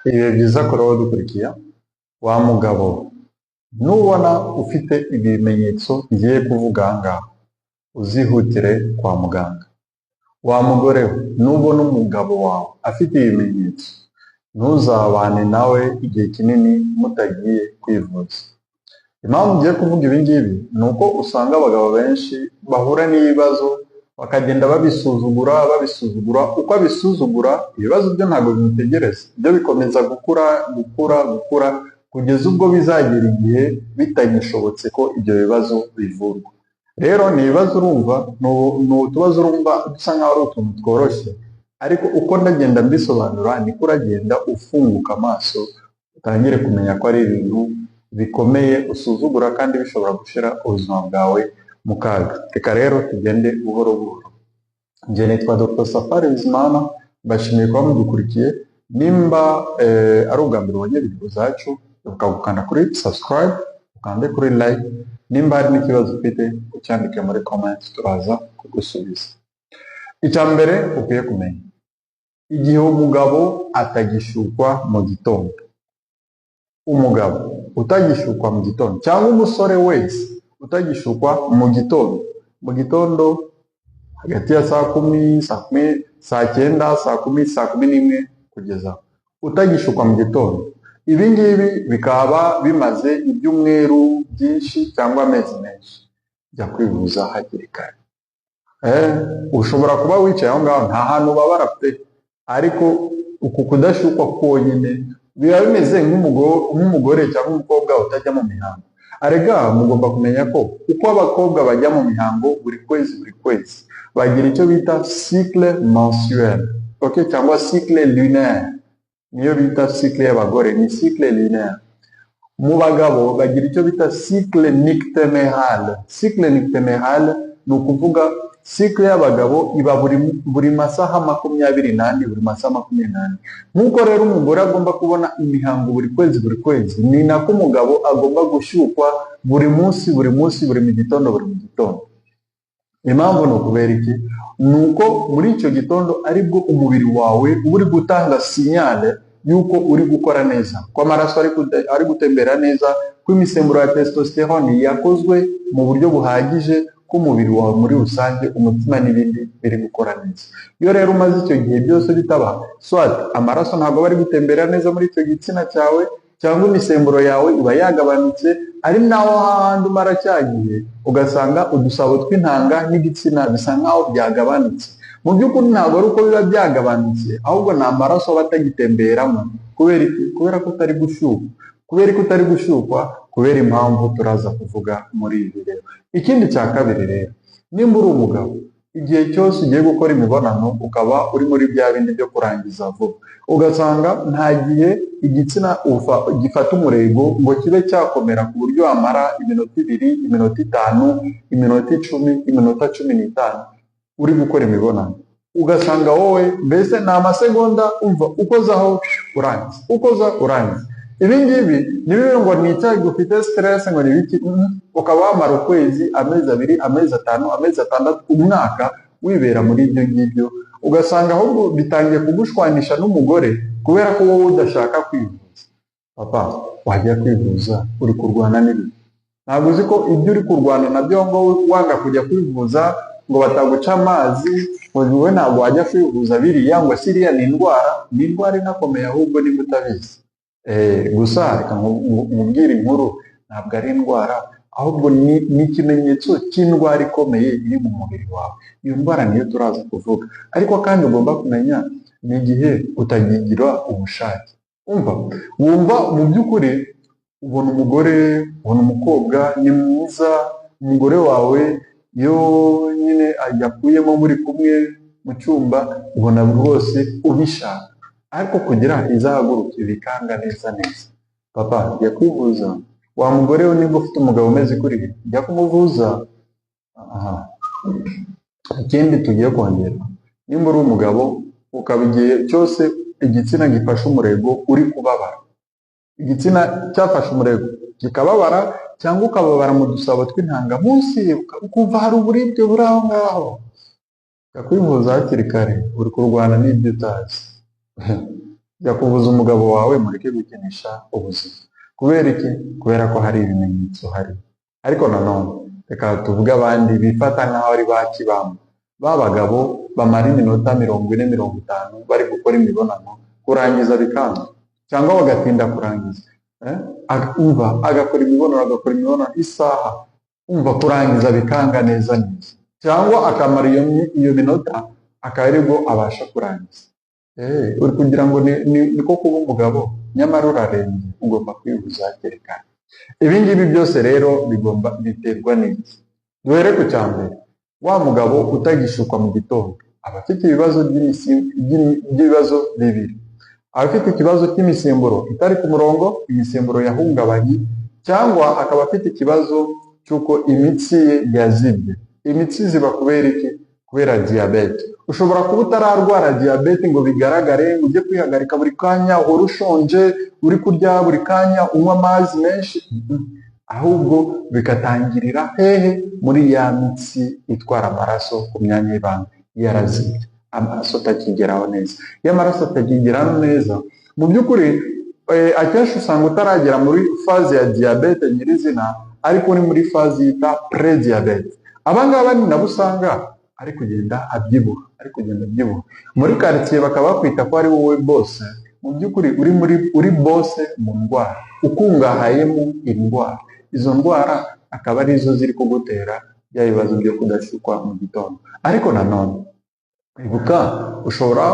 Ibihe byiza kuri wowe dukurikiye. Wa mugabo, nubona ufite ibimenyetso ngiye kuvuga aha ngaha, uzihutire kwa muganga. Wa mugore we, nubona umugabo wawe afite ibimenyetso, ntuzabane nawe igihe kinini mutagiye kwivuza. Impamvu ngiye kuvuga ibi ngibi ni uko usanga abagabo benshi bahura n'ibibazo bakagenda babisuzugura, babisuzugura. Uko abisuzugura, ibibazo byo ntabwo bimutegereza, byo bikomeza gukura, gukura, gukura, kugeza ubwo bizagera igihe bitagishobotse ko ibyo bibazo bivurwa. Rero ni ibibazo urumva, ni utubazo urumva dusa nkaho ari utuntu tworoshye, ariko uko ndagenda mbisobanura niko uragenda ufunguka amaso, utangire kumenya ko ari ibintu bikomeye usuzugura kandi bishobora gushyira ubuzima bwawe mu kaga. Reka rero tugende buhoro buhoro. Njye nitwa Dr Safari Bizimana, mbashimiye kuba mudukurikiye. Nimba ari ubwa mbere ubonye video zacu, ibuka gukanda kuri subscribe, ukande kuri like. Nimba hari n'ikibazo ufite, ucyandike muri comment, turaza kugusubiza. Icya mbere ukwiye kumenya, igihe umugabo atagishyukwa mu gitondo, umugabo utagishyukwa mu gitondo cyangwa umusore wese utagishyukwa mu gitondo, mu gitondo hagati ya saa kumi, saa kumi, saa cyenda, saa kumi, saa kumi n'imwe kugeza aho, utagishyukwa mu gitondo, ibi ngibi bikaba bimaze ibyumweru byinshi cyangwa amezi menshi, jya kwivuza hakiri kare. Ushobora kuba wicaye aho ngaho nta hantu ubabara pe, ariko uku kudashyukwa konyine biba bimeze nk'umugore cyangwa umukobwa utajya mu mihango. Arega mugomba kumenya ko uko abakobwa bajya mu mihango buri kwezi buri kwezi, bagira icyo bita cycle mensuel, okay, cyangwa cycle lunaire. Niyo bita cycle y'abagore, ni cycle lunaire. Mu bagabo bagira icyo bita cycle nycthémérale. Cycle nycthémérale ni ukuvuga cycle y'abagabo iba buri masaha 24, buri masaha 24. Nk'uko rero umugore agomba kubona imihango buri kwezi buri kwezi, ni nako umugabo agomba gushyukwa buri munsi buri munsi, buri mu gitondo buri mu gitondo. Impamvu ni ukubera iki? Ni uko muri icyo gitondo aribwo umubiri wawe uba uri gutanga signal y'uko uri gukora neza, ko amaraso ari gutembera neza, ko imisemburo ya testosterone yakozwe mu buryo buhagije, ko umubiri wawe muri rusange, umutima n'ibindi biri gukora neza. Iyo rero umaze icyo gihe byose bitaba, soit amaraso ntabwo aba ari gutembera neza muri icyo gitsina cyawe, cyangwa imisemburo yawe iba yagabanutse, ari naho hahandi umara cya gihe ugasanga udusabo tw'intanga n'igitsina bisa nkaho byagabanutse. Mu by'ukuri ntabwo ari uko biba byagabanutse, ahubwo ni amaraso aba atagitemberamo. Kubera iki? Kubera ko utari gushyukwa. Kubera ko utari gushyukwa, kubera impamvu turaza kuvuga muri iyi video. Ikindi cya kabiri rero, nimba uri umugabo, igihe cyose ugiye gukora imibonano ukaba uri muri bya bindi byo kurangiza vuba, ugasanga nta gihe igitsina gifata umurego ngo kibe cyakomera ku buryo wamara iminota 2, iminota 5, iminota 10, iminota 15 uri gukora imibonano, ugasanga wowe mbese ni amasegonda, umva ukozaho urangiza, ukoza urangiza. Ibi ngibi ni bibi, ngo ni icyayi ufite stress, ngo ni ibiki, ukaba wamara ukwezi, amezi 2, amezi 5, amezi 6, umwaka wibera muri ibyo ngibyo, ugasanga ahubwo bitangiye kugushwanisha n'umugore kubera ko wowe udashaka kwivuza. Papa, wajya kwivuza, uri kurwana n'ibi. Ntabwo uzi ko ibyo uri kurwana nabyo ngo wanga kujya kwivuza ngo bataguca amazi, ngo wowe ntabwo wajya kwivuza biriya, ngo siriya ni indwara, ni indwara inakomeye ahubwo niba utabizi. Gusa reka nkubwire inkuru, ntabwo ari indwara, ahubwo ni ikimenyetso cy'indwara ikomeye iri mu mubiri wawe. Iyo ndwara niyo turaza kuvuga. Ariko kandi ugomba kumenya ni igihe utakigira ubushake. Umva, wumva mu by'ukuri ubona umugore, ubona umukobwa ni mwiza, umugore wawe iyo nyine yakuyemo muri kumwe mu cyumba, ubona rwose ubishaka, ariko kugira izahaguruke bikanga neza neza. Papa, jya kwivuza. Wa mugore we, niba ufite umugabo umeze kuriya, jya kumuvuza. Aha. Ikindi tugiye kongera, nimba uri umugabo ukaba igihe cyose igitsina gifashe umurego uri kubabara, igitsina cyafashe umurego kikababara, cyangwa ukababara mu dusabo tw'intanga munsi, ukumva hari uburibwe buri aho ngaho, jya kwivuza hakiri kare, uri kurwana n'ibyo utazi. Jya kuvuza umugabo wawe, mureke gukinisha ubuzima. Kubera iki? Kubera ko hari ibimenyetso hari. Ariko nanone reka tuvuge abandi bifata nk'aho ari ba kibamba, ba bagabo bamara iminota 40, 50 bari gukora imibonano, kurangiza bikanga cyangwa bagatinda kurangiza. Umva, agakora imibonano, agakora imibonano isaha, umva, kurangiza bikanga neza neza, cyangwa akamara iyo minota akaba aribwo abasha kurangiza. Uri kugira ngo niko kuba umugabo, nyamara urarembye, ugomba kwivuza hakiri kare. Ibi ngibi byose rero bigomba biterwa n'iki? Duhere ku cya mbere: wa mugabo utagishukwa mu gitondo aba afite ibibazo by'ibibazo bibiri. Aba afite ikibazo cy'imisemburo itari ku murongo, imisemburo yahungabanye, cyangwa akaba afite ikibazo cy'uko imitsi ye yazibye. Imitsi ziba kubera iki? Kubera diyabete. Ushobora kuba utararwara diyabete ngo bigaragare, ngo ujye kwihagarika buri kanya, uhora ushonje, uri kurya buri kanya, unywa amazi menshi. Ahubwo bigatangirira hehe? Muri ya mitsi itwara amaraso ku myanya y'ibanga yarazibye, amaraso atakigeraho neza. Iyo amaraso atakigeraho neza, mu by'ukuri akenshi usanga utaragera muri phase ya diyabete nyirizina, ariko uri muri phase yita pré-diabète. Aba ngaba ni nabo usanga ari kugenda abyibuha, ari kugenda abyibuha muri karitsiye, bakaba bakwita ko ari wowe bose. Mu by'ukuri uri bose mu ndwara, ukungahayemo indwara. Izo ndwara akaba arizo ziri kugutera bya bibazo byo kudashukwa mu gitondo. Ariko nanone ibuka, ushobora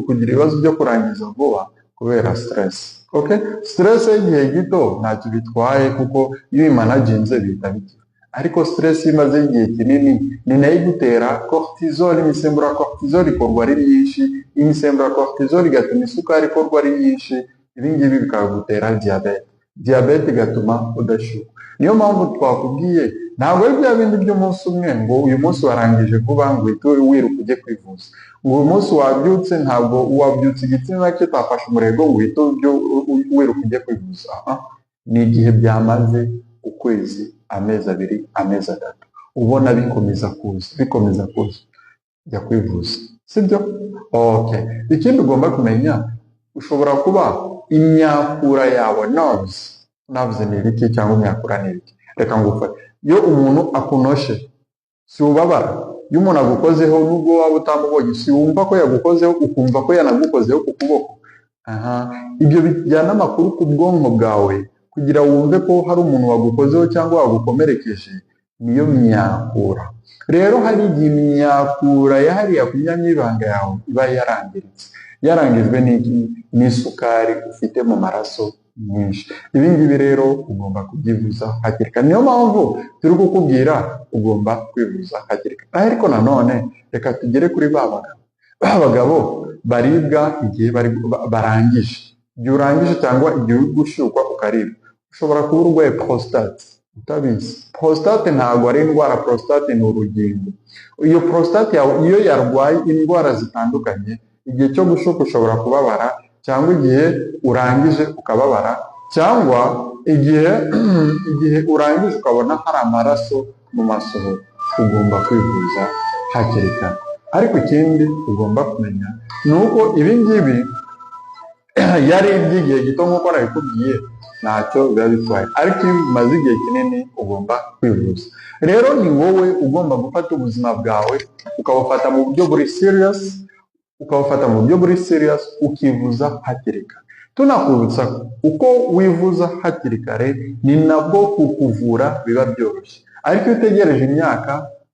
kugira ibibazo byo kurangiza vuba kubera stress. Okay? Stress y'igihe gito ntacyo bitwaye, kuko iyo uyimanaginze bihita bikira. Ariko stress iyo imaze igihe kinini ni nayo igutera cortisol. Imisemburo ya cortisol ikorwa ari myinshi, imisemburo ya cortisol igatuma isukari ikorwa ari nyinshi, ibi ngibi bikagutera diyabete, diyabete igatuma udashyukwa. Niyo mpamvu twakubwiye, ntabwo ari bya bindi by'umunsi umwe, ngo uyu munsi warangije vuba ngo uhite wiruka ujye kwivuza, ngo uyu munsi wabyutse, ntabwo wabyutse igitsina kitafashe umurego ngo uhite wiruka ujye kwivuza. Aha ni igihe byamaze ukwezi, amezi 2, amezi 3, ubona bikomeza kuza, bikomeza kuza, jya kwivuza, sibyo? Okay. Ikindi ugomba kumenya, ushobora kuba imyakura yawe, nerves. Nerves ni ibiki cyangwa imyakura ni ibiki? Reka ngufate. Iyo umuntu akunoshe, si ubabara? Iyo umuntu agukozeho, nubwo waba utamubonye, si wumva ko yagukozeho, ukumva ko yanagukozeho ku kuboko? Aha, ibyo bijyana amakuru ku bwonko bwawe kugira wumve ko hari umuntu wagukozeho cyangwa wagukomerekeje. Niyo myakura. Rero hari igihe imyakura ya hariya ku myanya y'ibanga yawe iba yarangiritse. Yarangijwe n'iki? N'isukari ufite mu maraso nyinshi. Ibi ngibi rero ugomba kubyivuza hakiri kare. Niyo mpamvu turi kukubwira, ugomba kwivuza hakiri kare. Ariko nanone reka tugere kuri ba bagabo, ba bagabo baribwa igihe barangije. Igihe urangije cyangwa igihe uri gushyukwa ukaribwa, ushobora kuba urwaye prostate utabizi. Prostate ntabwo ari indwara, prostate ni urugingo. Iyo prostate yawe iyo yarwaye indwara zitandukanye, igihe cyo gushyukwa ushobora kubabara, cyangwa igihe urangije ukababara, cyangwa igihe urangije ukabona hari amaraso mu masohoro, ugomba kwivuza hakiri kare. Ariko ikindi ugomba kumenya ni uko ibi ngibi yari iby'igihe gito, nk'uko nabikubwiye, ntacyo biba bitwaye. Ariko iyo bimaze igihe kinini, ugomba kwivuza. Rero ni wowe ugomba gufata ubuzima bwawe ukabufata mu buryo buri serious, ukabufata mu buryo buri serious, ukivuza hakiri kare. Tunakwibutsa ko uko wivuza hakiri kare ni nabwo kukuvura biba byoroshye. Ariko iyo utegereje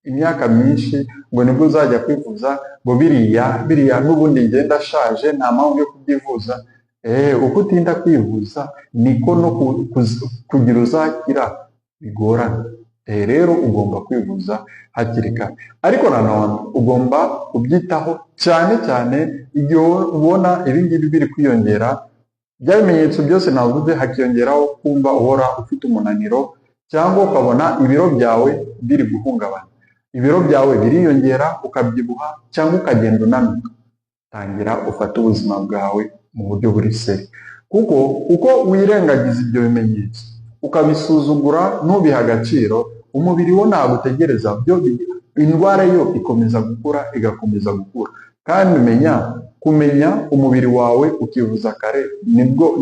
imyaka myinshi ngo nibwo uzajya kwivuza, ngo biriya biriya n'ubundi ngenda ashaje, nta mpamvu yo kubyivuza, uko utinda kwivuza niko no kugira uzakira bigorana. Rero ugomba kwivuza hakiri kare. Ariko nanone ugomba kubyitaho cyane cyane igihe ubona ibi ngibi biri kwiyongera, bya bimenyetso byose navuze, hakiyongeraho kumva uhora ufite umunaniro, cyangwa ukabona ibiro byawe biri guhungabana, ibiro byawe biriyongera, ukabyibuha cyangwa ukagenda unanuka. Tangira ufate ubuzima bwawe mu buryo buri sérieux, kuko uko wirengagiza ibyo bimenyetso, ukabisuzugura, ntubihe agaciro, umubiri wo ntabwo utegereza byo, indwara yo ikomeza gukura, igakomeza gukura. Kandi umenya Kumenya umubiri wawe ukivuza kare nibwo.